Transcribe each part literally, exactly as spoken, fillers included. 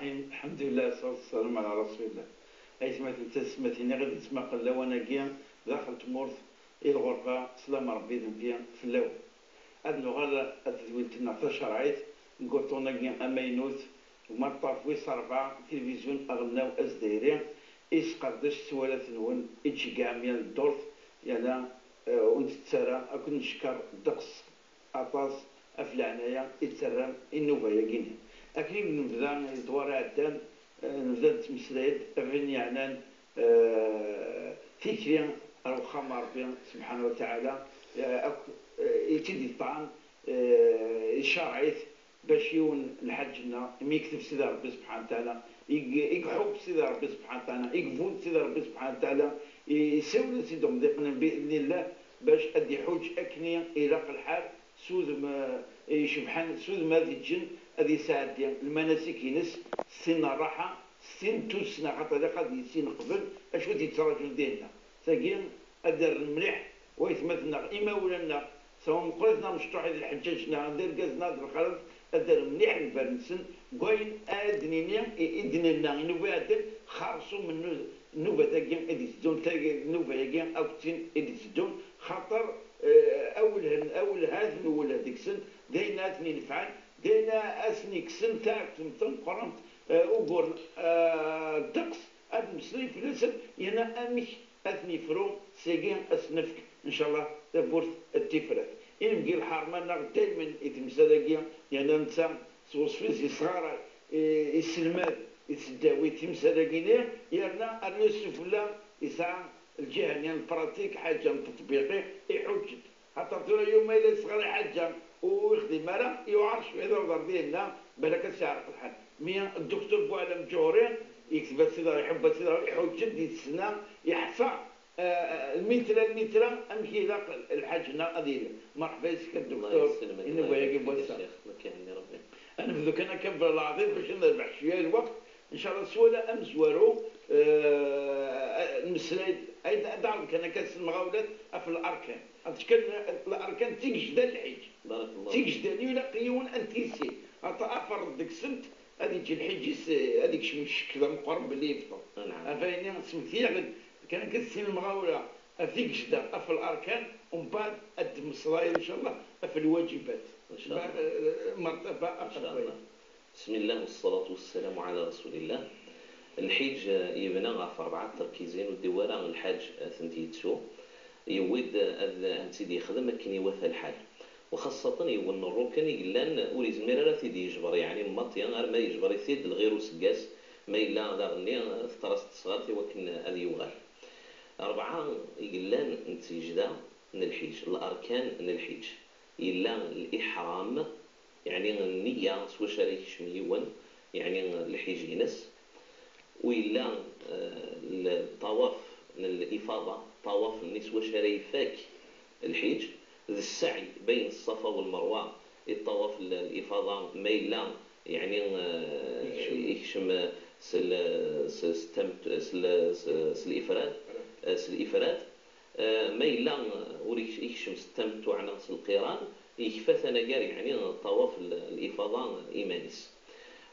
Lḥemdullah, ṣṣalatu wassalamu ɛla rasulillah. Aytmaten d taysetmatin i ɣ-d-yettmaqlen lawan-agi daxel tmurt, i lɣerba, sslam n Ṛebbi d nnbi fell-awen. Ad nuɣal ar tedwilt-nneɣ tacerɛit deg uṭṭun-agi amaynut, deg umaṭṭaf wis ṛebɛa, tilivizyu aɣelnaw azdayri, isqerdec s walat-nwen, ittceggiɛ mya n ddurt, yerna, eh, ur ntett ara akk, ncekker ddeqs aṭas ɣef leɛnaya i d-terram i nnuba-agi-nni. Akken i d-nebda ddwar iɛeddan, eh, nebda nettmeslay-d abrid yeɛnan, eh, tikli ar wexxam n Ṛebbi subḥanahu wa taɛala, eh, akk, eh, i tt-id-iṭṭɛen, eh, icerreɛ-it, bac yiwen lḥaǧ-nneɣ, imi yekteb Sidi Ṛebbi subḥanahu wa taɛala, i g-, i iḥubb Sidi Ṛebbi subḥanahu wa taɛala, i ibudd Sidi Ṛebbi subḥanahu wa taɛala, i, isawel-as-id umḍiq-nni bi idnillah, bac ad iḥuǧ akken i ilaq lḥal, s udem, eh, icebḥen, s udem ad iǧǧen, ad yesɛeddi lmanasik-ines, s tin n ṛṛaḥa, s tin n tussna, xaṭer ilaq ad yissin qbel acu i t-yettraǧun dinna. Tagi, ad d-rren mliḥ waytmaten-nneɣ, imawlan-nneɣ, sawa meqqrit neɣ mecṭuḥit, d lḥeǧǧaǧ neɣ d argaz neɣ d lxalat, ad d-rren mliḥ lbal-nsen deg wayen ad d-nini i, i d-nenna i nnuba iɛeddan, xerṣum n nnu-, nnuba-tagi i d-iteddun, tagi, nnuba-agi akk d tin i d-iteddun, xaṭer, eh, awelhen, awelhat n uwelha deg-sent, d ayen ad ten-inefɛen, d ayen ad sen-ikksen taɛkemt tameqqrant, eh, ugur, eh, ddeqs, ad d-nemmeslay fell-asen, yerna amek ad ten-yefru, seg-agi ad s-nefk, ncallah, tawwurt d tifrat. Inebgi lḥerma-nneɣ daymen i temsal-agi, yerna netta s weṣfi-s yesɣaray, i, iselmad i tesdawit timsal-agi-nni, yerna rnu sufella yesɛa lǧiha-nni n pratik, ḥaǧa n teṭbiqi, iḥuǧǧ-d. Xaṭer tura yuma yella yesɣar i ḥaǧa ur ixdim ara, yuɛer cwiya d awḍer dinna, balak ad s-iɛreq lḥal. Mi dduktur Buɛlam Ǧuhri yekteb-as Sidi, iḥubb-as Sidi, iḥuǧǧ-d, yessna, iḥfa, eh, lmitra lmitra, amek ilaq lḥaǧ-nneɣ ad yili. Merḥba yes-k a dduktur, i nnuba-agi n wass-a. Ad nebdu kan akka belɛaḍima bac ad nerbeḥ cwiya n lweqt. Ncallah s wala amezwaru, eh, nmeslay-d, ad, ad d-ɛawed kan akka s lemɣawlat ɣef larkan. Ad tečč kan larkan d tigejda n lḥiǧ. Barakallah. D tigejda-nni ilaq yiwen ad t-yissin. Ata aferreḍ deg-sent ad yeǧǧ lḥiǧ-is, eh, ad yekcem ccek d ameqqran belli yebṭel. Anɛam. Ɣef ayenni, smektiyeɣ-d kan akka s sin lemɣawla ɣef tigejda, ɣef larkan, umbeɛd ad d-mmeslayeɣ, ncallah, ɣef lwaǧibat. Ncallah. Ma-, eh, mertaba aqedway. Ncallah. بسم الله والصلاة والسلام على رسول الله. Lḥiǧ, eh, yebna ɣef rebɛa terkizin, ur d-iwwi ara lḥaǧ, eh, ad tent-yettu. Yewwi-d, eh, ad, ad tt-id-yexdem akken iwata lḥal. Wa xaṣṣaten yiwen n rrukn i yellan ur yezmir ara ad t-id-yejber, yeɛni maṭi arma yejber-it-id lɣir useggas, ma yella daɣenni, eh, teṭṭer-as tesɣart i wakken ad yuɣal. Rebɛa i yellan n tigejda n lḥiǧ, larkan n lḥiǧ. Yella liḥram, yeɛni nniya s wacu ara yekcem yiwen, yeɛni lḥiǧ-ines. U yella, eh, l-, ṭṭawaf n lifaḍa, ṭṭawaf-nni s wacu ara ifak lḥiǧ, d ssɛi bayen ṣṣafa u lmerwa, i ṭṭawaf n lifaḍa, ma yella, yeɛni, eh, yekcem, eh, s l-, s, s tamet-, s l-, s, s lifrad, eh, s lifrad. Eh, ma yella, eh, ur yek-, yekcem s tamettuɛ neɣ s lqiran, yekfa tanagar, yeɛni ṭṭawaf l-, lifaḍa iman-is.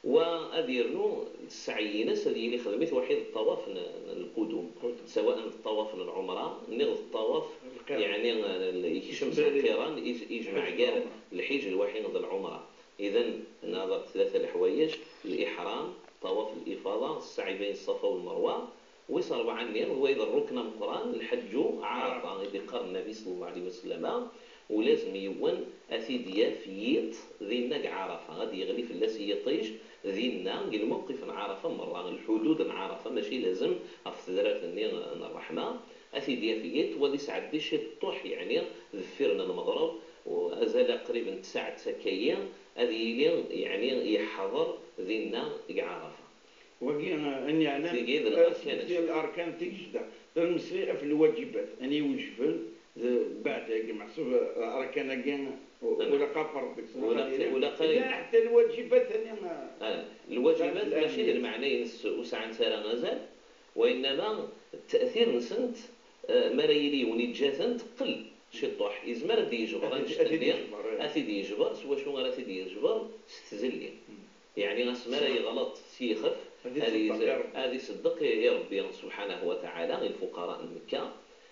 Wa ad yernu ssɛi-ines ad yili xdem-it waḥid ṭṭawaf n, n lqudum, sawaء d ṭṭawaf n lɛumra, niɣ d ṭṭawaf, yeɛni, eh, yekcem s lqiran, ij-, ijmeɛ gar lḥiǧ lwaḥi d lɛumra. Idan, nehḍer tlata leḥwayeǧ: liḥram, ṭṭawaf lifaḍa, ssɛi bayen ṣṣafa u lmerwa, wis ṛebɛa-nni, d wayeḍ rrukn ameqqran, lḥeǧǧu Ɛarafa, i d-iqqar Nnabi ṣalla Llahu ɛalayhi wa sallam, u lazem yiwen ad t-id-yaf yiṭ dinna deg Ɛarafa, ad yeɣli fell-as yiṭij dinna, deg lmewqif n Ɛarafa merra, lḥudud n Ɛarafa, mačči lazem ɣef tedrart-nni n ṛṛeḥma, ad t-id-yaf yiṭ, u ad isɛeddi ciṭṭuḥ, yeɛni, deffir n lmeɣreb, u azal aqrib n tsaɛet akka-yi, ad yili, yeɛni, yeḥḍer dinna deg Ɛarafa. Wagi, eh, ad neɛlem, tigi d eh, larkan, seg larkan tigejda. D lmeslay ɣef lwaǧibat, ani iwejben, d beɛd-agi, meḥsub, eh, arkan-agi, u-, ulaq ad ferḍ deg-sen, ulaq, ulaq ad, ila ḥetta lwaǧibat, ani, eh, ah, lwaǧibat beɛd mačči d lmeɛna-ines ur sɛant ara azal, wa innama ttatir-nsent, eh, mi ara yili yiwen yeǧǧa-tent, teqqel ciṭṭuḥ, yezmer ad d-yejber ad, annect-nni, ad t-id-yejber, eh, ad t-id-yejber, s wacu ara t-id-yejber? S tzelli. Hmm. Yeɛni asmi ara yeɣleḍ s yixef, ad iṣeddeq i Ṛebbi. Ad iṣeddeq i Ṛebbi subḥanahu wa taɛala i lfuqara n Mekka.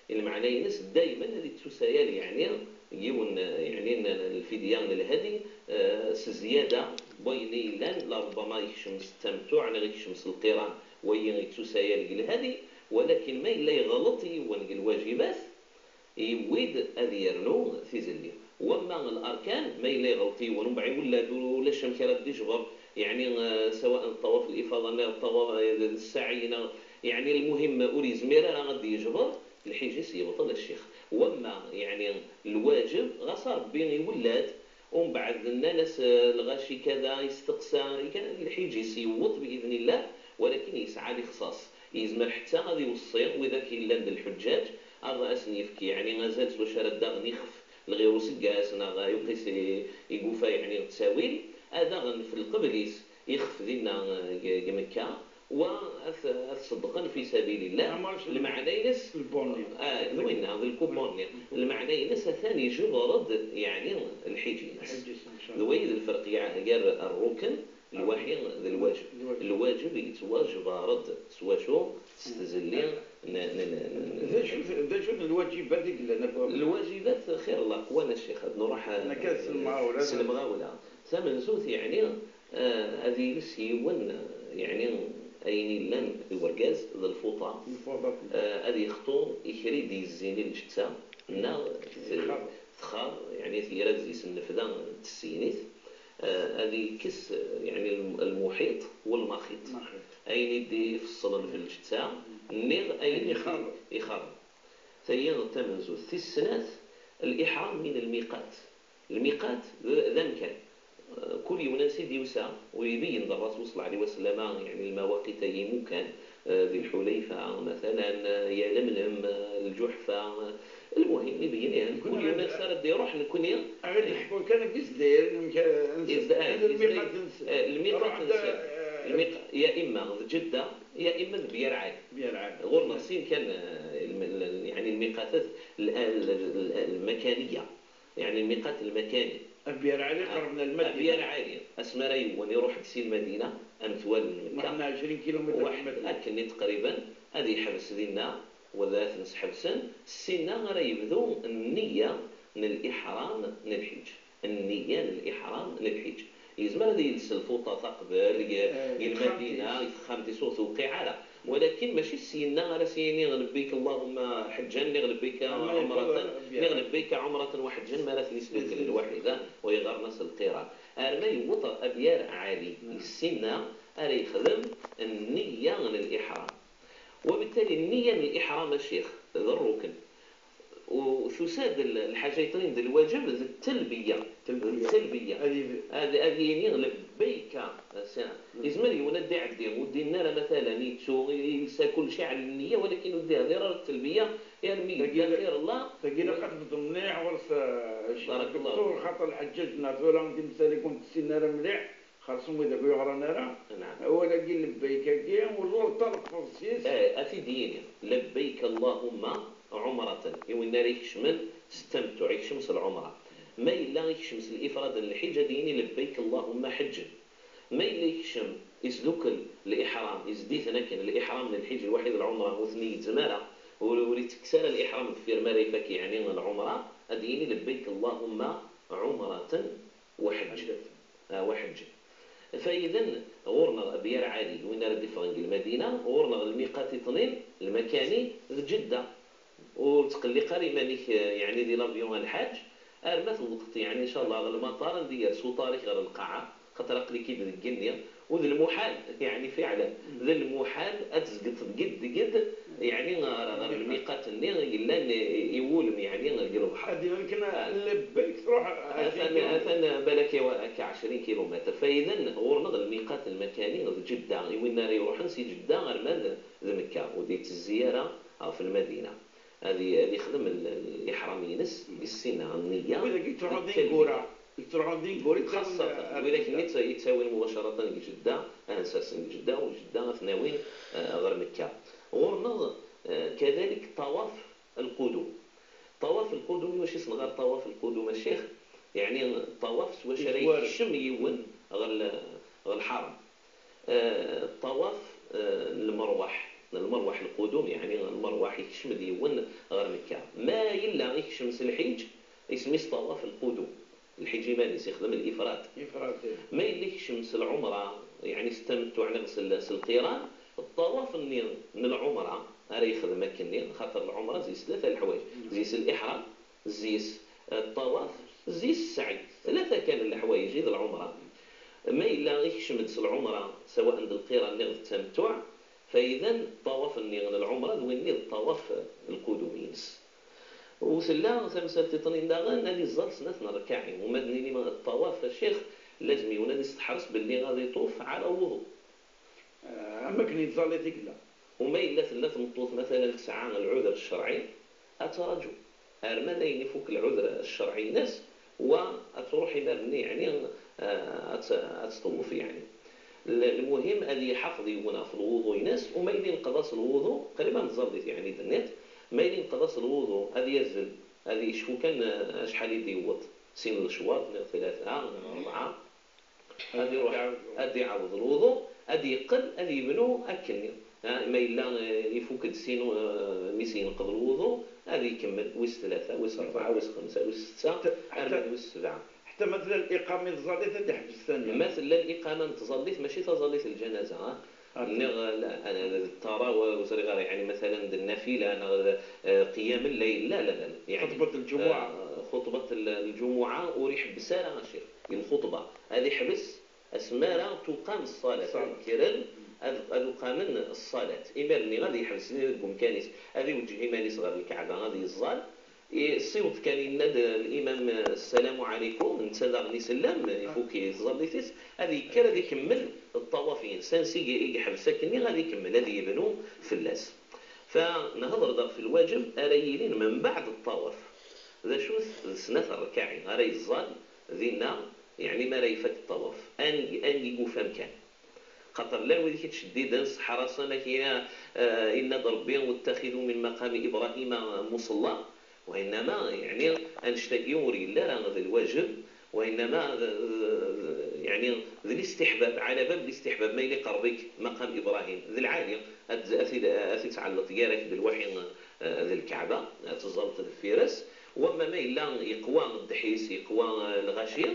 Lmeɛna-ines daymen ad ittusayal, yeɛni yiwen, yeɛni n, n lfidya n lhadi, eh, s zzyada n wayen i yellan, laṛebbama yekcem s ttamettuɛ neɣ yekcem s lqiran, wayi ittusayal deg lhadi, walakin ma yella yeɣleḍ yiwen deg lwajibat, yewwi-d ad yernu tizelli. Wamma larkan, ma yella yeɣleḍ yiwen, umbeɛd iwella-d ulac amek ara d-ijber, yeɛni, eh, sawaء ṭṭawaf lifaḍa neɣ ṭṭawaf, eh, d ssaɛi neɣ, yeɛni lmuhim ur yezmir ara ad d-yejber, lḥiǧ-is yebṭel a ccix. Wamma, yeɛni lwaǧeb, ɣas Ṛebbi iwella-d, umbeɛd nnan-as, eh, lɣaci kada, yesteqsa, kan lḥiǧ-is yewweḍ biidnillah, walakin yesɛa lixṣaṣ. Yezmer ḥetta ad iweṣṣi widak yellan d lḥuǧǧaǧ, ad asen-yefk, yeɛni, azal s wacu ara d-aɣen ixef lɣir useggas, neɣ yuqis i, i yufa, yeɛni, ttawil, ad aɣen f lqebl-is ixef dinna, eh, g, g Mekka, wa ad, ad ṣeddqen fi sabilillah. Lmeɛna-ines, ah, d winna, d lkupun-nni. Lmeɛna-ines atan ijebber-d, yeɛni, lḥiǧ-ines. D wayi d lferq, yeɛ-, gar rrukn, lwaḥi d lwaǧeb. Lwaǧeb yettwajber-d s wacu? S tzelli n, n, n, n, d acu, d acu n lwaǧibat i yellan akk? Lwaǧibat, xir Allah, qwan a ccix, ad nruḥ, eh, s lemɣawla. Tamenzut, yeɛni, eh, ad iles yiwen, eh, yeɛni, ayen yellan i urgaz d lfuṭa. Eh, ad yexṭu i kra i d-yezzin i lǧetta, neɣ t-, txaḍ, yeɛni, tira-d zzi-s nnefda n tessinit, eh, ad yekkes, eh, yeɛni, lm-, lmuḥiṭ walmaxiṭ. Ayen i d-ifeṣṣlen f lǧetta, nniɣ ayen i d-ixaḍen. Tayi d tamenzut. Tis snat, liḥram min lmiqat. Lmiqat d, d amkan. Eh, kul yiwen ansi d-yusa, u ibeyyen d Rrasul ṣalla Llahu ɛalayhi wa sallam, yeɛni, lmawaqit-agi imukan, eh, di Lḥulayfa, matalan, eh, Yalemlem, eh, Lǧuḥfa, eh, lmuhim, ibeyyen, eh, kul yiwen ansi ara d-iruḥ, nekkni, eh, lmiqat-nsen. Eh, lmiqat-nsen. Lmiq-, ya imma d Ǧedda, ya imma d Byar Ɛali. Ɣur-neɣ sin kan, eh, lm-, l-, yeɛni, lmiqatat l-, l-, l-, lmakaniya. Yeɛni lmiqat lmakani. Abyar Ɛali qerben ar Lmadina. Abyar Ɛali, asmi ara yewwen, iruḥ-d si Lmadina, am twal n Mekka. Waḥed n ɛecrin kilumitr. Waḥed, akkenni teqriben, ad yeḥbes dinna, wala ad ten-sḥebsen, sinna ara yebdu nniya n liḥram n lḥiǧ. Nniya n liḥram n lḥiǧ. Yezmer ad yels lfuṭa taqbel, g, eh, g Lmadina, g texxamt-is ur tewqiɛ ara. Walakin mačči syenna ara s-yini lebbik Allahumma ḥeǧǧan, niɣ lebbik ɛumratan, niɣ lebbik ɛumratan wa ḥeǧǧan, mi ara ten-isdukkel lwaḥida u iɣer-as lqiran. Arma yewweḍ Abyar Ɛali, syenna ara yexdem nniya n liḥram. Wabittali, nniya n liḥram, a ccix, d rrukn. U tusa-d l-, lḥaǧa yeṭṭnin d lwaǧeb d ttalbiya. D ttalbiya. Ad, ad yini lebbayka. Yezmer yiwen ad d-iɛeddi, ur d-yenni ara, matalan, yettu, yelsa kullec, iɛell nniya, walakin ur d-ihdir ara ttalbiya, armi yedda xir Allah. Tagi ilaq ad tbeddeḍ mliḥ ɣur-s, eh, dduktur, xaṭer lḥeǧǧaǧ neɣ tura timsal i ken-tessin ara mliḥ. Xerṣum wid akk yeɣran ara. Awal-agi, lebbayk-agi, ur ṭṭalqeḍ s-yes. Eh, a t-id-yini, lebbayk Allahumma ɛumratan, i win ara ikecmen s ttamettuɛ, ikcem s lɛumra. Ma yella ikcem s lifrad n lḥiǧ, ad yini lebbayk Allahumma ḥeǧǧen. Ma yella ikcem, isdukkel liḥram, izditen akken, liḥram n lḥiǧ lwaḥid, lɛumra ur ten-igezzem ara, ur, ur itekkes ara liḥram deffir mi ara ifak, yeɛni lɛumra, ad yini lebbayk Allahumma ɛumratan wa ḥeǧǧen. Ah, wa ḥeǧǧen. Fayden, ɣur-neɣ Abyar Ɛali, win ara d-iffɣen deg Lmadina, ɣur-neɣ lmiqat iṭnin, lmakani, d Ǧedda. Ur ttqelliq ara iman-ik, eh, yeɛni di l'avion a lḥaǧ, arma tewwḍeḍ, yeɛni, ncallah, ɣer lmaṭar, anda i yers uṭar-ik ɣer lqaɛa, xaṭer aql-ik-id deg igenni, u d lmuḥal, yeɛni, fiɛlan, d lmuḥal ad tezgeḍ tgedd, tgedd, yeɛni, ɣer, ɣer lmiqat-nni yellan i, i wulem, yeɛni, deg lebḥer. Ad iban kan, ah, lebbayk truḥ, atan, atan balak akka ɛecrin kilumitr. Fayden, ɣur-neɣ lmiqat lmakani d Ǧedda, i win ara iruḥen si Ǧedda arma d, d Mekka, ur d-ittezzi ara ɣef Lmadina. Ad i-, ad ixdem l-, l-, liḥram-ines, di ṣṣina, nniya. Wid-agi yettruḥun d ineggura, yettruḥun d ineggura, yettawin xaṣṣatan, ar widak-nni Ǧedda. Yettawin mubacaratan deg Ǧedda, ad nsersen deg Ǧedda, u Ǧedda ad ten-awin, eh, ɣer Mekka. Ɣur-neɣ, eh, kadalik ṭawaf lqudum. Ṭawaf lqudum, iwacu i s-nɣar ṭawaf lqudum, a ccix? Yeɛni ṭawaf s wacu ara yekcem yiwen ɣer l-, ɣer lḥaram. القدوم، يعني المرواح يكشم ديون غير مكة. ما إلا يكشم سلحيج، يسمي طواف القدوم. الحيج إيمانيس يخدم الإفراد. إفراد، إيه. ما إلا يكشم العمرة، يعني التمتع نغسل القران، الطواف النير من العمرة راه يخدم أكني، خاطر العمرة زيس ثلاثة الحوايج، زيس الإحرام، زيس الطواف، زيس السعي. ثلاثة كان الحوايج إذ العمرة. ما إلا يكشم العمرة سواء القران نغ التمتع، فإذا الطواف النير العمرة دويني الطواف القدوم ينس. وثلا تمثال تطنين داغن هذه الزال سنة نركعي، وما دنيني ما الطواف الشيخ لازم يونا يستحرص باللي غادي يطوف على وضوء. آه، أما كني تزالي تقلا. وما إلا ثلا تمطوط مثلا تسعى العذر الشرعي، أترجو أرمى ذين يفك العذر الشرعي ناس، وأتروحي ما بني يعني، آه، أت-، أتطوف يعني. المهم أذي يحافظ يونا في الوضوء ينس، وما يلي نقضاس الوضوء قريبا تزرديت يعني دنيت، ما يلي نقضاس الوضوء أذي يزل، أذي يشفو كان، آه، شحال يدي يوط، سين الشواط، نغ ثلاثة، نغ أربعة، أذي يروح، أذي يعاود الوضوء، أذي يقل، أذي يبنو أكني. ها، ما إلا، آه، يفوك السين، آه، ميسين قبل الوضوء، أذي يكمل ويس ثلاثة، ويس أربعة، ويس خمسة، ويس ستة، حتى، أربعة، ويس سبعة. حتى مثلا الإقامة الزالية تحبس ثانية. مثلا الإقامة تزليت ماشي تزليت الجنازة، ها؟ نغ-، لا، أنا ترى وزري غير، يعني، مثلا، النافلة، نغ-، آه، قيام الليل، لا، لا، لا، لا. يعني، خطبة الجمعة. آه، خطبة ال-، الجمعة، وريح بسالة، ماشي. الخطبة، هذه حبس، أسمارة تقام الصلاة. الصلاة. كرن، أذ-، أذ قامن الصلاة. إمرني غادي يحبس لي ديك مكانيس، هذه وجه إيمانيس غير الكعبة، غادي يزال. يصيوط كان يناد الإمام السلام عليكم، نتا داغن يسلم، يفوك يتزليتيس، هذه يكر، هذه يكمل الطواف ينسان سي يحبس أكني، غادي يكمل، هذه يبنو فلاس. فنهضر داغ في الواجب أرى يلين من بعد الطواف. ذا شوث سنة الركاعي، أرى يزال ذينا، يعني ما راه يفك الطواف. أن، أن يقوف أمكان. خاطر لا ويدي كتشديد الصحراء صنك يا، آه، إن ربي واتخذوا من مقام إبراهيم مصلى. وإنما يعني أنشتاقي وري لا راه هذا الواجب، وإنما ذ-، ذ-، يعني ذ الاستحباب، على باب الاستحباب ما يلي قربك مقام إبراهيم ذي العالي، أت-، أت-، أتتعلق يارك بالوحي، آه، ذي الكعبة، آه، تزلط الفرس. وما ما إلا يقوى الدحيس، يقوى الغاشي،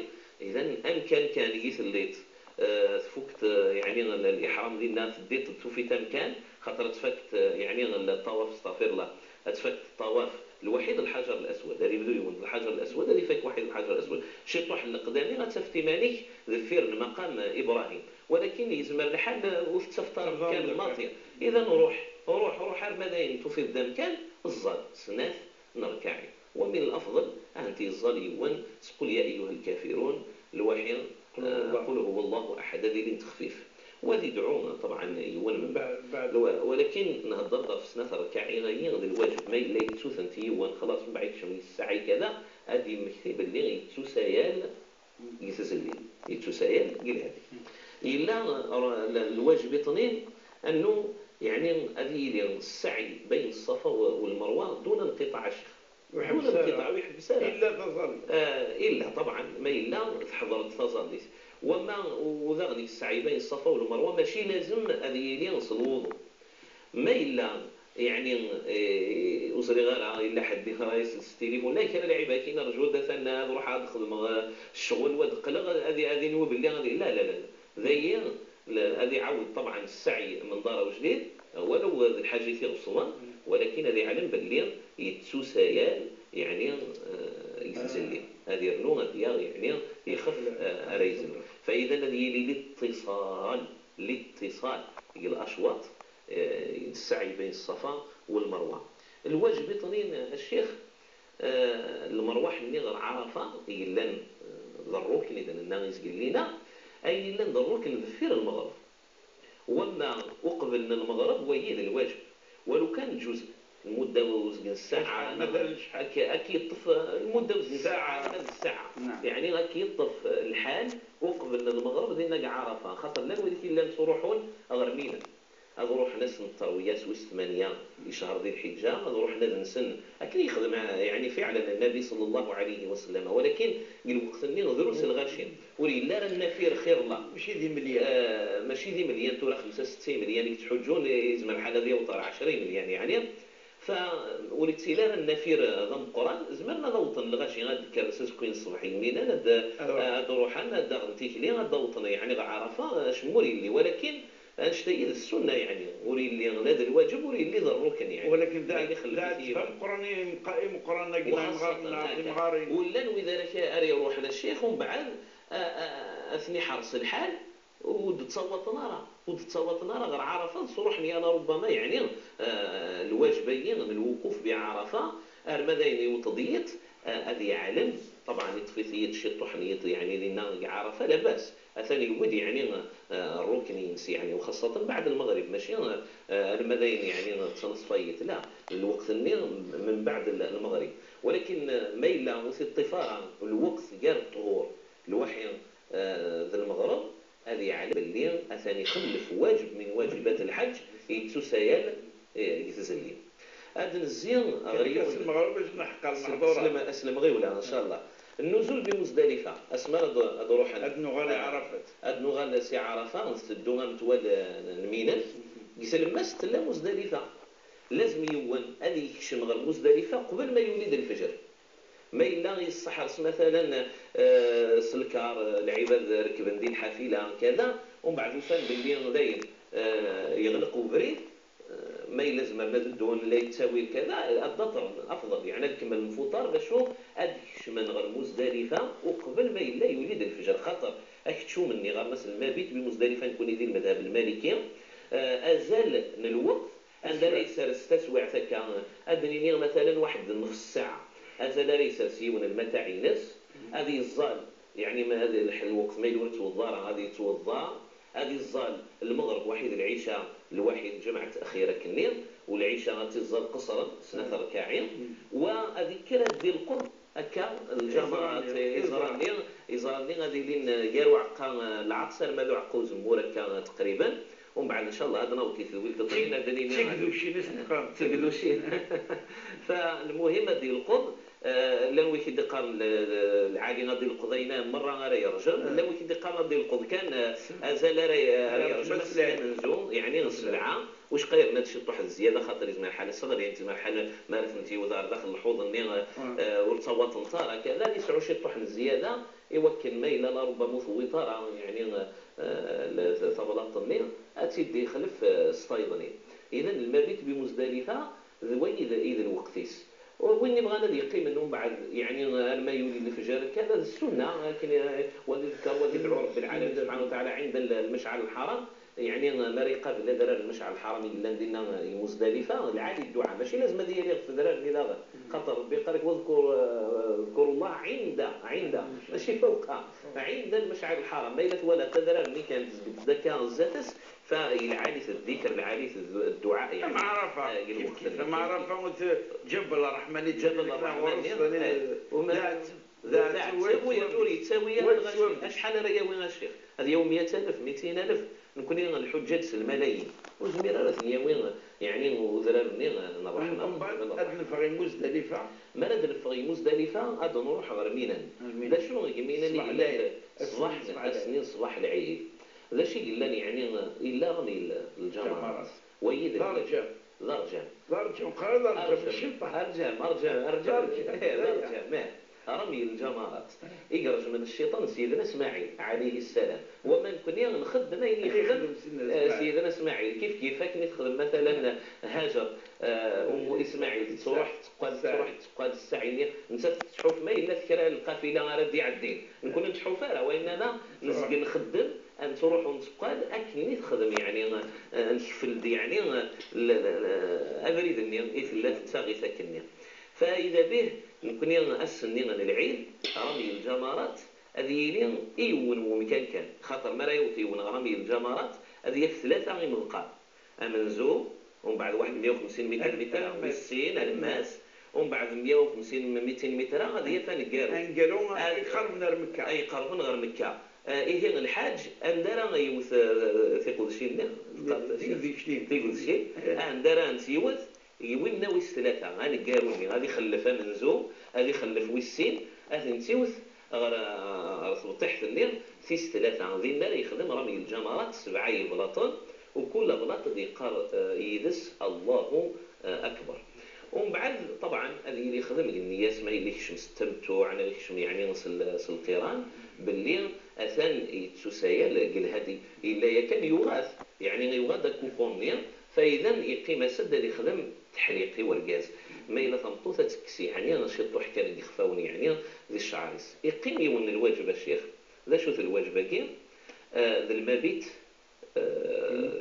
إذن أمكان كان يثليط، آه، تفكت، آه، يعني ال-، الإحرام ديالنا في الديت توفي تمكان، خاطر تفكت، آه، يعني الطواف، استغفر الله، تفكت الطواف الوحيد الحجر الأسود، هذه بدو يوم الحجر الأسود، هذه فك واحد الحجر الأسود. شي طوح القدامي غتفتي مالك ذفير مقام إبراهيم، ولكن يزمر الحال وتتفتر كامل ماطية. إذا روح، روح، روح، هر ماذا ينتو في الدم كان الزاد سنات نركعي. ومن الأفضل أن تيزال يوان قل يا أيها الكافرون الوحي، قل هو آه، الله. قل هو الله أحد، هذه لين تخفيف. وهذه دعوة طبعا يوان من بعد. بعد. لو-، ولكن نهضر ضرب سنة ركعي غير ذي الواجب ما إلا يتسوثن تيوان خلاص من بعد شمي الساعي كذا، هذه مكتب اللي يتسوسيال يتسلي، يتسوسيال يلهدي. إلا ر-، ال-، الواجب اثنين أنه يعني هذه السعي بين الصفا و-، والمروة دون انقطاع الشيخ. ويحبس دون انقطاع، ويحبس على. إلا تظل. آه، إلا طبعًا، ما إلا تحضرت تظلت. وما، وذاغني السعي بين الصفا والمروة ماشي لازم هذه يلي غسل الوضوء. ما إلا، يعني، إيه، وصلي غير إلا حد رايس التليفون، لا كان لعيبة كي نرجو دفن، نروح نخدم، آه، الشغل ودقلق، هذه، هذه نوب اللي غادي، لا، لا، لا، لا. ذي لا، هذه عاود طبعًا السعي من دار وجديد، ولو الحاجة يغصبن، ولكن هذه علم باللي يتسوسيال، يعني، آه، يتسلي. هذه يرنو، هذه يعني يخف، آه، ريزن. فإذا الذي يلي الاتصال، الاتصال، هي الأشواط، آه، السعي بين الصفا والمروة. الواجب اثنين الشيخ، آه، المروح ني غير عرفة، يلان، آه، ذا الركن إذا الناس قال لنا، أي يلان ذا الركن ذفير المغرب. وما أقبل من المغرب ويد الواجب. ولو كان جزء المدة وزن الساعة، شحال مثلًا؟ شحال؟ أكي، أكي يطف المدة وزن الساعة. ساعة. هذا الساعة. نعم. يعني أكي يطف الحال أقبل من المغرب دينا عرفة. خاطر لا الوالدين لا نصروحون أغرمينا. ad ruḥen ass n tterwiya s wis tmanya i ccher di lḥiǧǧa, ad ruḥen ad nsen, akken yexdem, yeɛni, fiɛlen Nnabi ṣalla Llahu ɛalayhi wa sallam. Walakin deg lweqt-nni drus lɣaci, ur yelli ara nnafir xir Allah. Mačči d imelyan. Eh, mačči d imelyan, tura xemsa setta imelyan i yettḥuǧǧun, yezmer lḥal ad yaweḍ ɣer ɛecra imelyan, yeɛni. Fa ur yettili ara nnafir d ameqqran, zemren ad awḍen lɣaci, ad d-kkren s azekka n ṣṣbeḥ yemminan, ad, ad ruḥen, ad d-aɣen tikli, ad d-awḍen, yeɛni, ɣer Ɛarafa, acemma ur yelli. Walakin annect-agi d ssunna, yeɛni, ur yelli la d lwaǧeb, ur yelli d rrukn, yeɛni. Walakin d aɛetteb ameqqran i imeqqranen-agi n yimɣaren. Ur llan wid ara, ara iruḥen a ccix, umbeɛd a, a, a ten-iḥers lḥal, ur d-ttawaḍen ara, ur d-ttawaḍen ara ɣer Ɛarafa, ad sruḥen ya la rubbama, yeɛni, eh, lwaǧeb-agi n lwuquf bi Ɛarafa, arma d ayen iwweḍ-d yiḍ, eh, ad yeɛlem, ṭebɛen, yeṭṭef-it yiḍ ciṭuḥ n yiḍ, yeɛni, dinna deg Ɛarafa, labas, atan yewwi-d, yeɛni, eh, rrukn-ines, yeɛni, uxaṣṣaten baɛd lmeɣrib, mačči, eh, arma d ayen, yeɛni, d taneṣfa yiḍ, la, lweqt-nni mbeɛd lmeɣrib. Walakin, eh, ma yella ur t-iṭṭif ara lweqt gar ṭṭhur, lwaḥi, eh, d lmeɣreb, ad yeɛlem belli atan ixellef waǧeb min waǧibat lḥeǧǧ, yettusayal, eh, deg tzelli. Ad d-nezzi ɣer yiwen. Lmeɣreb, ass n ḥeqqa, s-, lmeḥḍurat. S lem-, s lemɣiwla, ncallah. Nnuzul bi Muzdalifa, asmi ara d-, ad ruḥen. Ad nuɣal i, eh, Ɛarafat. Ad nuɣal si Ɛarafa, nteddu am twal, eh, n Minan. Deg tlemmast tella Muzdalifa. Lazem yiwen ad yekcem ɣer Muzdalifa qbel ma yuli-d lfeǧr. Ma yella yesseḥres, matalan, eh, s lkar, eh, lɛibad rekben di lḥafila, kada, umbeɛd ufan belli dayen, eh, yeɣleq ubrid, eh, ma yella zemren ad ddun la yettawil, kada, ad d-aṭren, afḍel, yeɛni ad kemmlen lfuṭar, d acu, ad kecmen ɣer Muzdalifa uqbel ma yella yuli-d lfeǧr, xaṭer akeččum-nni ɣer-as lmabit bi Muzdalifa, nekkni di lmadhab lmaliki, eh, azal n lweqt, anda ara yessers taswiɛt akka, ad d-nini, matalan, waḥed n nefs ssaɛa, azal ara yessers yiwen lmataɛ-ines, ad yeẓẓal, yeɛni, ma ad lḥ-, lweqt ma yella ur yettweḍḍa ara, ad yettweḍḍa, ad yeẓẓal lmeɣreb waḥid, lɛica lwaḥid, lǧemɛa taxir akkenni, u lɛica ad tt-iẓẓal qeṣren, snat rkaɛi, wa ad yekker ad d-ilqeḍ akka lǧamarat, iẓra-nni, iẓra-nni ad ilin gar uɛeqqa, eh, lɛeqs arma d uɛeqqa uzemmur akka, eh, teqriben. Umbeɛd, ncallah, ad naweḍ i tedwilt ṭṭin, ad nini. D tigducin i s-neqqar. D tigducin. Fa lmuhim ad d-ilqeḍ, eh, llan wid i d-iqqaren l-, l-, lɛali ad d-ilqeḍ ayen merra ara yerjem, llan wid i d-iqqaren ad d-ilqeḍ kan, eh, azal ara, ara yerjem ass n amenzu, yeɛni n sebɛa. Ur cqayen ad ciṭuḥ d zzyada, xaṭer yezmer lḥal ad sseɣlin, yezmer lḥal ma ara tent-yewwed ɣer daxel lḥuḍ-nni, eh, ur ttawaṭent ara, kada ad yesɛu ciṭuḥ n zzyada, i wakken ma yella la rubbama ur tewwiḍ ara, yeɛni, eh, l-, tablaḍt-nni, ad tt-id-yexlef, eh, s tayeḍnin. Idan, lmabit bi Muzdalifa d wayi d, i d lweqt-is. Win ibɣan ad yeqqimen umbeɛd, yeɛni, arma yuli lefjer, kada d ssunna, akken, eh, wa ad yedker, wa ad yedɛu Rebbi lɛalamin subḥanahu wa taɛala ɛinda l-, lmecɛal lḥaram, yeɛni, mi ara iqabel adrar n lmecɛal lḥaram i yellan dinna, i Muzdalifa, lɛali dduɛa, mačči lazem ad yali ɣef tedrar-nni daɣen, xaṭer Rebbi yeqqar-ak, "Wadkur, eh, wadkuru Llah ɛinda", ɛinda, mačči fawqa, ɛinda lmecɛal lḥaram, ma yella twalaḍ adrar-nni kan tezged-d akka zdat-s, fa lɛali-t ddikr, lɛali-t ddu-, dduɛa, yeɛni, am Ɛarafa, eh, kif kif, am Ɛarafa, ur t-, Ǧabal Ṛṛeḥman i Ǧabal Ṛṛeḥman, eh, d aɛetteb, d aɛetteb, ur yettawi ara lɣaci. Acḥal ara yawi a ccix? Ad yawi meyya alef, mitin alef? Nekkni lḥuǧǧaǧ s lmalayin. Ur zmir ara ad ten-yawi, yeɛni, udrar-nni n ṛṛeḥma. Mbeɛd ad neffeɣ i Muzdalifa. Mi ara d-neffeɣ i Muzdalifa, ad nruḥ ɣer Minan. D acu deg Minan i yellan ṣṣbeḥ, ass-nni ṣṣbeḥ lɛid? D acu i yellan, yeɛni, yella rrmil lǧamarat. Wayi d rrǧam. D arǧam. D arǧam, qrib d arǧam, d cciṭan. Arǧam, arǧam, arǧam. D arǧam. Eh, d arǧam, eh. Rrmil lǧamarat. I iṛejmen cciṭan Sidna Smaɛil, ɛalayhi ssalam. Wama nekkni nxeddem ayen yexdem, eh, Sidna Smaɛil. Kif kif akken i texdem, matalan, Hajar, eh, ummu Ismaɛil, tettruḥ tettqal, tettruḥ tettqal ssaɛi-nni, nettat tettḥuf ma yella kra n lqafila ara d-iɛeddin. Nekkni ur nettḥuf ara, wa innama nezgel nxeddem, ad nettruḥ u netteqqal, akken i texdem, yeɛni, eh, nekfel-d, yeɛni, eh, l-, l-, l-, abrid-nni i tella tettaɣ-it akkenni. Fa ida bih, nekkni ass-nni n lɛid, rrmil lǧamarat, ad yili i yiwen wemkan kan, xaṭer mi ara yaweḍ yiwen ɣer rrmil lǧamarat, ad yaf tlata imeḍqan. Amenzu, umbeɛd waḥed meyya u xemsin miṭr, miṭr, wis sin, alemmas, umbeɛd meyya u xemsin, mitin miṭr, ad yaf aneggaru. Aneggaru, ay iqerben ar Mekka. Ay iqerben ɣer Mekka. Ah, ihi lḥaǧ, anda ara yewwet, eh, tiqedcin-nni? Teqqar-d acu? Tiqedcin. Tiqedcin. Eh. Ah, anda ara nt-yewwet? Yewwi mnawi s tlata, aneggaru-nni, ad ixellef amenzu, ad ixellef wis sin, ad tent-iwet ɣer, ɣer tebṭiḥt-nni, tis tlata. Dinna ara yexdem ramyi lǧamarat, sebɛa yeblaṭen, u kul ablaṭ ad yeqqar, eh, yid-s Allahu, eh, akbar. Umbeɛd, ṭebɛen, ad yili yexdem deg nniyat, ma yella yekcem s tamettuɛ, neɣ yekcem, yeɛni, s l-, s lqiran, belli atan yettusayal deg lhadi. Yella yakan yuɣa-t, yeɛni, yuɣa-d akukur-nni, faydan yeqqim-as-d ad ixdem teḥliq i urgaz. Ma yella tameṭṭut ad tekkes, yeɛni, ciṭuḥ kan deg yixfawen, yeɛni, di cceɛr-is. Yeqqim yiwen n lwaǧeb, a ccix. D acu-t lwaǧeb-agi? Ah, d lmabit, eh,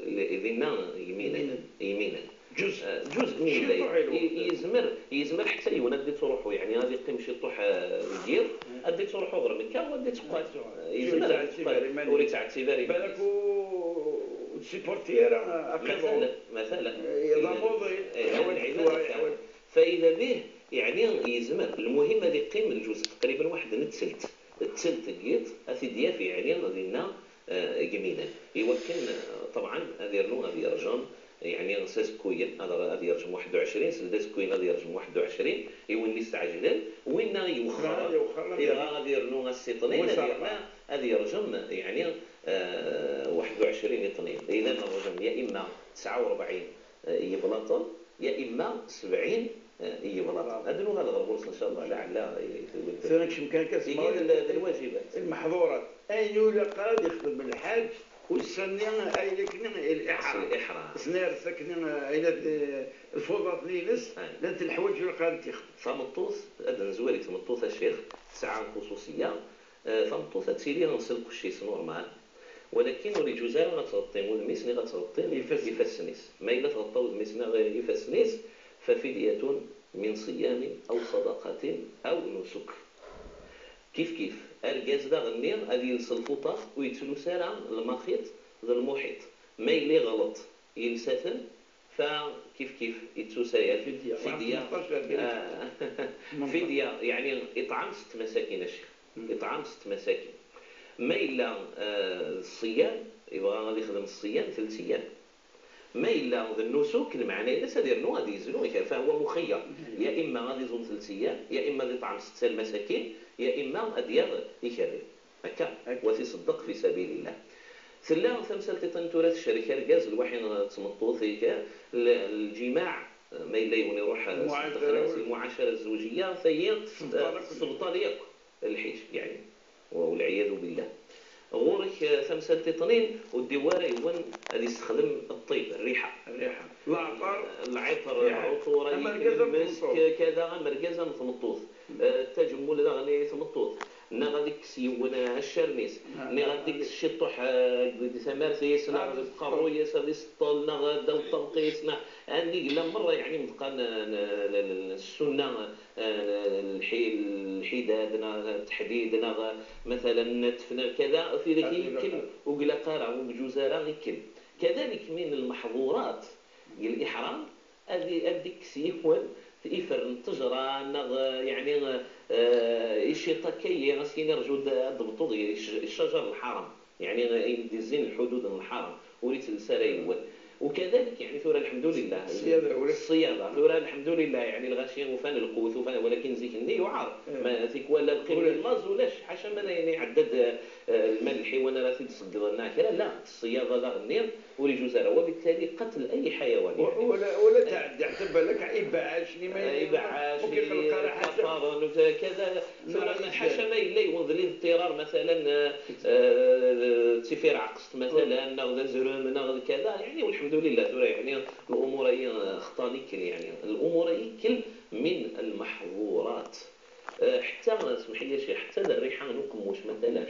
li-, dinna yiminan. Yiminan. Ǧuz. Eh, ǧuz n yilay. Ciṭuḥ i lweqt. I-, yezmer, yezmer ḥetta yiwen ad d-ittruḥu, yeɛni ad iqqim ciṭuḥ, eh, deg yiḍ, ad d-ittruḥu ɣer Mekka, u ad d-itteqqal. Yezmer ad itteqqal. Ur yettɛettib ara iman-is. Balak ur tsupporti ara aqirru. Matala, matala. Eh, d amuḍin. Eh, yeḥwaj ddwa, yeḥwaj. Fayda bih, yeɛni yezmer. Lmuhim ad iqqim lǧuz taqriban waḥed n ttelt. Ttelt n yiḍ, ad t-id-yaf, yeɛni dinna, eh, deg yiminan. Iwakken, eh, ṭebɛen, ad irnu, ad yerjem, yeɛni s azekkuyen, ad, ad yerjem waḥed u ɛecrin, seld azekkuyen ad yerjem waḥed u ɛecrin, i win yesteɛjlen, winna iwexxer, yebɣa ad irnu ass iṭnin, ad yerna, ad yerjem, yeɛni, eh, waḥed u ɛecrin iṭnin. Idan rjem ya imma tesɛa u rebɛin, eh, yeblaṭen, ya imma sebɛin, eh, yeblaṭen. Ad nuɣal ɣer ɣur-s, ncallah, laɛella, eh, tewwi-d. Tura nekcem kan akka s, tigi d l-, d lwajibat. Lmeḥḍurat. Ayen ur ilaq ara ad yexdem lḥaǧ ussan-nni ay lakni liḥram. Liḥram. Snerres akni, eh, ayen ad, eh, lfuḍat-nni-ines, llant leḥwaǧ ur ilaq ara ad t-yexdem. Tameṭṭut, ad nezwir i tmeṭṭut, a ccix, tesɛa lxuṣuṣiyya. Eh, tameṭṭut ad tili s lqecc-is normal, walakin ur iǧuz ara ad tɣeṭṭi udem-is neɣ ad tɣeṭṭi ifassen-is. Ma yella tɣeṭṭa udem-is neɣ ifassen-is, ففدية من صيام أو صدقة أو نسك. Kif kif, argaz daɣenni ad yels lfuṭat ur yettlus ara lmaxiṭ d lmuḥiṭ. Ma yella iɣleṭ, yelsa-ten, fa kif kif, yettusayal. Fidya. Fidya. Xemseṭṭac ar fidya. Ah, fidya, yeɛni iṭɛam sett masakin, a ccix. Iṭɛam sett masakin. Ma yella, ah, d ṣṣiyam, yebɣa ad ixdem ṣṣiyam, telt iyam. Ma yella d nnusuk, lmeɛna-ines ad irnu, ad yezlu, فهو مخير. Ya imma ad iẓum telt iyam, ya imma ad iṭɛam setta lmasakin, ya imma ad yaɣ ikerri. Akka, wa t-iṣeddeq fi sabilillah. Tella tamsalt iṭin tura tecrek argaz lwaḥi n tmeṭṭut, ik-, l-, lǧimaɛ, ma yella yiwen iruḥ, eh, s ddexla, s lmuɛacara zzewǧiyya, tayi, eh, tessebṭal akk lḥiǧ, yeɛni, walɛiyadu billah. Ɣur-k, eh, tamsalt iṭnin, ur d-iwwi ara yiwen ad yessexdem ṭṭib, rriḥa. Rriḥa. Leɛṭer. Lɛiṭer, lɛuṭur, amergaz am tmeṭṭut. Kada, amergaz am tmeṭṭut. Eh, tajemmul daɣen i tmeṭṭut. Neɣ ad ikkes yiwen, eh, accaren-is, neɣ ad ikkes ciṭuḥ, eh, deg tamart-is, neɣ deg uqerruy-is, ad iseṭṭel, neɣ ddaw ṭṭerq-is, neɣ anda i yella merra, yeɛni, meḍqan, eh, n, n, n, n ssunna, eh, lḥi-, lḥidad, neɣ teḥdid, neɣ, eh, matala, nnetf, neɣ kada, tidak ikkel, ur ilaq ara, ur yeǧuz ara ikkel. Kadalik min lmeḥḍurat deg liḥram, ad i-, ad d-ikkes yiwen ifer n ttejra, neɣ, eh, yeɛni, eh, iciṭ akka-yi, as-yini rju ad d-, ad d-tebṭuḍ i c-, ccajer lḥaram, yeɛni, eh, ayen d-izzin lḥudud n lḥaram, ur ittelles ara yiwen. Ukadalik, yeɛni, tura, lḥemdulillah, ṣṣyada, tura, lḥemdulillah, yeɛni, lɣaci ufan lqut, ufan, walakin zik-nni yuɛer. Ma tikwal lqim n laẓ ulac, ḥaca ma d ayen iɛedda-d, eh, lmal n lḥiwan ara t-id-ṣeggden neɣ kra, la, ṣṣyada daɣen-nni, ur iǧuz ara, وبالتالي قتل أي حيوان، يعني. ولا، ولا تعدي، حتى بالك إبعاش، لما، آه، إبعاش، ممكن يقلق على حاجة. كفر، كذا. ثم حاشا ما يلا يوض لي اضطرار، مثلًا، آه، آه، تسيفير عقصت، مثلًا، ناخذ زرم، ناخذ كذا، يعني، والحمد لله، ثورة، يعني، الأمور هي، آه، خطاني كل، يعني، الأمور هي كل من المحظورات. آه، حتى، اسمح لي شي، حتى الريحة نو قموش مثلًا.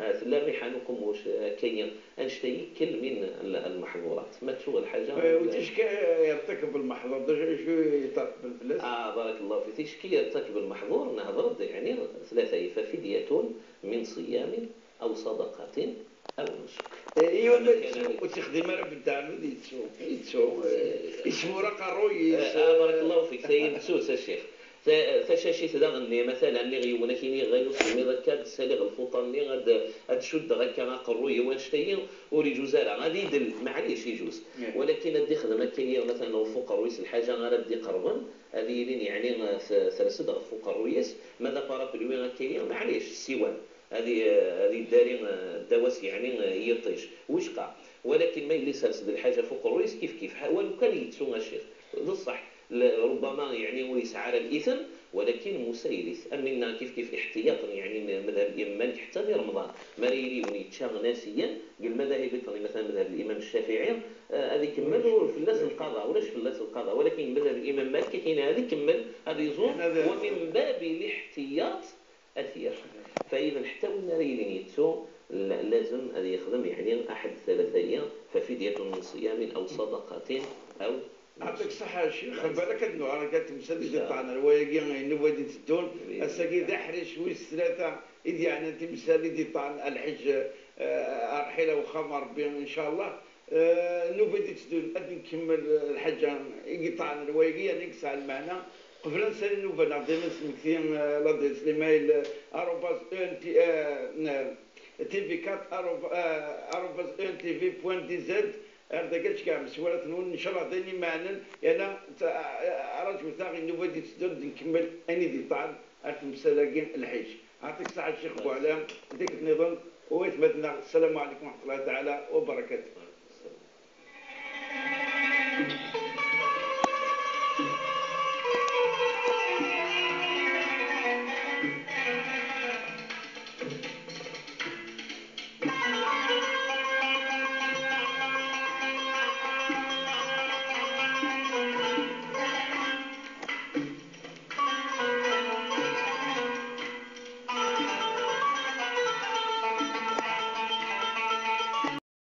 آه، تلا الريحة نو قموش، آه، كاين أنشتا يكل من ال-، المحظورات. ما تشوف الحاجة آه، وتشكي يرتكب المحظور، ده شو، شو يرتكب الفلس؟ آه، بارك الله فيك. تشكي يرتكب المحظور، نهضر يعني ثلاثة، ففدية من صيام أو صدقة أو نسك. إيه، إيوا، ما يتسو، وتخدم راه بالدعم اللي يتسو، يتسو، آه، يسمو راه قروي، آه، آه، بارك الله فيك. سيد سوس الشيخ. Ta- tacacit daɣen-nni, matalan, nniɣ yiwen akini ɣay usemmiḍ akka, ad d-ssaliɣ lfuṭa-nni, ad ad d-cuddeɣ akka aqerruy-iw, annect-agi ur iǧuz ara. Ad idel, maɛlic, iǧuz. Walakin ad d-ixdem akka-yi, matalan, ɣef uqerruy-is lḥaǧa ara d-iqerben, ad yilin, yeɛni, t- ters-d ɣef uqerruy-is, ma d aparapluwi akka-yi, maɛlic, ssiwan. Ad i- ad iddari, eh, ddaw-as, yeɛni, eh, i yiṭij. Wicqa. Walakin ma yella isers-d lḥaǧa ɣef uqerruy-is, kif kif. Ha- walu kan yettu a ccix. D ṣṣeḥ. L- rubbama, yeɛni, ur yesɛi ara lithim, walakin musaylit. Am winna kif kif iḥtiyaṭen, yeɛni, n madhab Imam Malik ḥetta di Remḍan. Mi ara yili yiwen yečča nasiyan, deg lmadahib iṭen, matalan madhab Imam Ccafiɛi, eh, ad ikemmel ur fell-as lqaḍa, ulac fell-as lqaḍa. Walakin deg lmadhab Imam Malik, akin ad ikemmel, ad iẓum, wa min babi liḥtiyaṭ, ad t-yerr. Fayen ḥetta win ara yilin yettu, la- lazem ad yexdem, yeɛni, aḥed thalatha-yi, ففدية من صيام أو صدقة أو يعطيك الصحة الشيخ، بالك هاد النهار كانت تمثال ديال الطعن الرواية النوبة دي تدون. الساقي ذا حريش ويس ثلاثة إذ يعني تمثال دي الطعن الحج، آه، أرحيلة وخام ربي إن شاء الله. آه، النوبة دي تدون أد نكمل الحاجة يقطعن الرواية يعني يقسع المعنى. قبل نسال النوبة نعطي نسمكتي، آه، لادريس ليميل، آه، أروباز أو إن تي، آه، تي في كات، أروب-، آه، أروباز أو إن تي في بوان دي زد. Ar d-akka-tt kɛem s walat-nwen, ncallah d ayen imeɛnen, yerna tt-, a-, a-, raǧu taɣ i nnuba di teddunt d nkemmel ayen i d-iṭṭɛen ar temsal-agi n lḥiǧ. Ɛṭik ṣṣeḥḥa Ccix Buɛlam, d tikkelt nniḍen, u aytmaten-nneɣ, ssalamu ɛlikum wa ṛeḥmetullahi taɛala wa barakatuh.